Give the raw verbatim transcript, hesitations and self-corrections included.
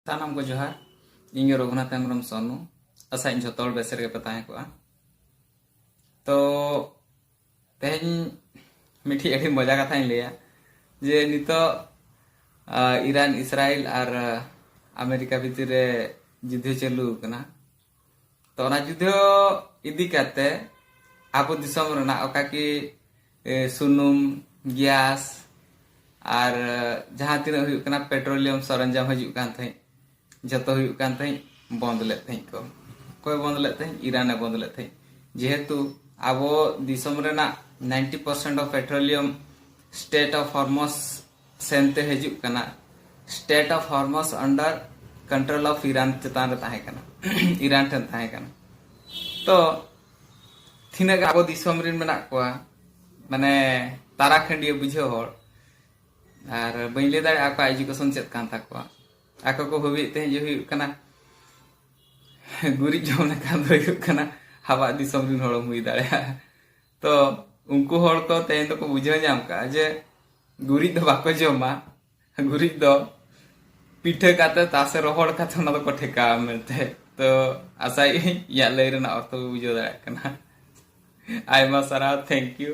ᱥᱟᱱᱟᱢ ᱠᱚ ᱡᱚᱦᱟᱨ᱾ ᱤᱧ ᱜᱮ ᱨᱚᱜᱷᱩᱱᱟᱛᱷ ᱦᱮᱢᱵᱨᱚᱢ ᱥᱚᱱᱩ᱾ ᱟᱥᱟᱧ ᱡᱷᱚᱛᱚ ᱦᱚᱲ ᱵᱮᱥ ᱨᱮᱜᱮ ᱯᱮ ᱛᱟᱦᱮᱸ ᱠᱚᱜᱼᱟ᱾ ᱛᱚ ᱛᱮᱦᱮᱧ ᱢᱤᱫᱴᱤᱡ ᱟᱹᱰᱤ ᱢᱚᱡᱟ ᱠᱟᱛᱷᱟᱧ ᱞᱟᱹᱭᱟ ᱡᱮ ᱱᱤᱛᱚᱜ ᱟᱨ ᱤᱨᱟᱱ, ᱤᱥᱨᱟᱭᱮᱞ ᱟᱨ ᱟᱢᱮᱨᱤᱠᱟ ᱵᱷᱤᱛᱤᱨ ᱨᱮ ᱡᱩᱫᱽᱫᱷᱚ ᱪᱟᱹᱞᱩ ᱟᱠᱟᱱᱟ᱾ ᱛᱚ ᱚᱱᱟ ᱡᱩᱫᱽᱫᱷᱚ ᱤᱫᱤ ᱠᱟᱛᱮ ᱟᱵᱚ ᱫᱤᱥᱚᱢ ᱨᱮᱱᱟᱜ ᱚᱠᱟ ᱠᱤ ᱥᱩᱱᱩᱢ, ᱜᱮᱥ ᱟᱨ ᱡᱟᱦᱟᱸ ᱛᱤᱱᱟᱹᱜ ᱦᱩᱭᱩᱜ ᱠᱟᱱᱟ ᱯᱮᱴᱨᱳᱞᱤᱭᱟᱢ ᱥᱚᱨᱚᱧᱡᱟᱢ ᱦᱤᱡᱩᱜ ᱠᱟᱱ ᱛᱟᱦᱮᱸᱫ, ᱡᱚᱛᱚ ᱦᱩᱭᱩᱜ ᱠᱟᱱ ᱛᱟᱦᱮᱸᱫ, ᱵᱚᱱᱫ ᱞᱮᱫ ᱛᱟᱦᱮᱸᱫ ᱠᱚ᱾ ᱚᱠᱚᱭ ᱵᱚᱱᱫ ᱞᱮᱫ ᱛᱟᱦᱮᱸᱫ? ᱤᱨᱟᱱ ᱮ ᱵᱚᱱᱫ ᱞᱮᱫ ᱛᱟᱦᱮᱸᱫ᱾ ᱡᱮᱦᱮᱛᱩ ᱟᱵᱚ ᱫᱤᱥᱚᱢ ᱨᱮᱱᱟᱜ ninety percent of petroleum Strait of Hormuz ᱥᱮᱱᱛᱮ ᱦᱤᱡᱩᱜ ᱠᱟᱱᱟ, Strait of Hormuz under control of Iran ᱪᱮᱛᱟᱱ ᱨᱮ ᱛᱟᱦᱮᱸ ᱠᱟᱱᱟ, ᱤᱨᱟᱱ ᱴᱷᱮᱱ ᱛᱟᱦᱮᱸ ᱠᱟᱱᱟ᱾ ᱛᱚ ᱛᱤᱱᱟᱹᱜ ᱜᱟᱱ ᱟᱵᱚ ᱫᱤᱥᱚᱢ ᱨᱮᱱ ᱢᱮᱱᱟᱜ ᱠᱚᱣᱟ, ᱢᱟᱱᱮ ᱛᱟᱨᱟ ᱠᱷᱟᱹᱱᱰᱤᱭᱟᱹ ᱵᱩᱡᱷᱟᱹᱣ ᱦᱚᱲ, ᱟᱨ ᱵᱟᱹᱧ ᱞᱟᱹᱭ ᱫᱟᱲᱮᱭᱟᱜᱼᱟ ᱚᱠᱟ ᱮᱡᱩᱠᱮᱥᱚᱱ ᱪᱮᱫ ᱠᱟᱱ ᱛᱟᱠᱚᱣᱟ᱾ ᱟᱠᱚ ᱠᱚ ᱵᱷᱟᱹᱵᱤᱭᱮᱫ ᱛᱟᱦᱮᱸᱫ ᱡᱮ ᱦᱩᱭᱩᱜ ᱠᱟᱱᱟ ᱜᱩᱨᱤᱡ ᱡᱚᱢ ᱞᱮᱠᱷᱟᱱ ᱫᱚ ᱦᱩᱭᱩᱜ ᱠᱟᱱᱟ ᱦᱟᱵᱟᱜ ᱫᱤᱥᱚᱢ ᱨᱮᱱ ᱦᱚᱲᱮᱢ ᱦᱩᱭ ᱫᱟᱲᱮᱭᱟᱜᱼᱟ᱾ ᱛᱚ ᱩᱱᱠᱩ ᱦᱚᱲ ᱠᱚ ᱛᱮᱦᱮᱧ ᱫᱚᱠᱚ ᱵᱩᱡᱷᱟᱹᱣ ᱧᱟᱢ ᱠᱟᱜᱼᱟ ᱡᱮ ᱜᱩᱨᱤᱡ ᱫᱚ ᱵᱟᱠᱚ ᱡᱚᱢᱟ, ᱜᱩᱨᱤᱡ ᱫᱚ ᱯᱤᱴᱷᱟᱹ ᱠᱟᱛᱮ ᱛᱟᱥᱮ ᱨᱚᱦᱚᱲ ᱠᱟᱛᱮ ᱚᱱᱟ ᱫᱚᱠᱚ ᱴᱷᱮᱠᱟᱣᱟ ᱢᱮᱱᱛᱮ᱾ ᱛᱚ ᱟᱥᱟᱭᱟᱹᱧ ᱤᱧᱟᱹᱜ ᱞᱟᱹᱭ ᱨᱮᱱᱟᱜ ᱚᱨᱛᱷᱚ ᱯᱮ ᱵᱩᱡᱷᱟᱹᱣ ᱫᱟᱲᱮᱭᱟᱜ ᱠᱟᱱᱟ᱾ ᱟᱭᱢᱟ ᱥᱟᱨᱦᱟᱣ, thank you᱾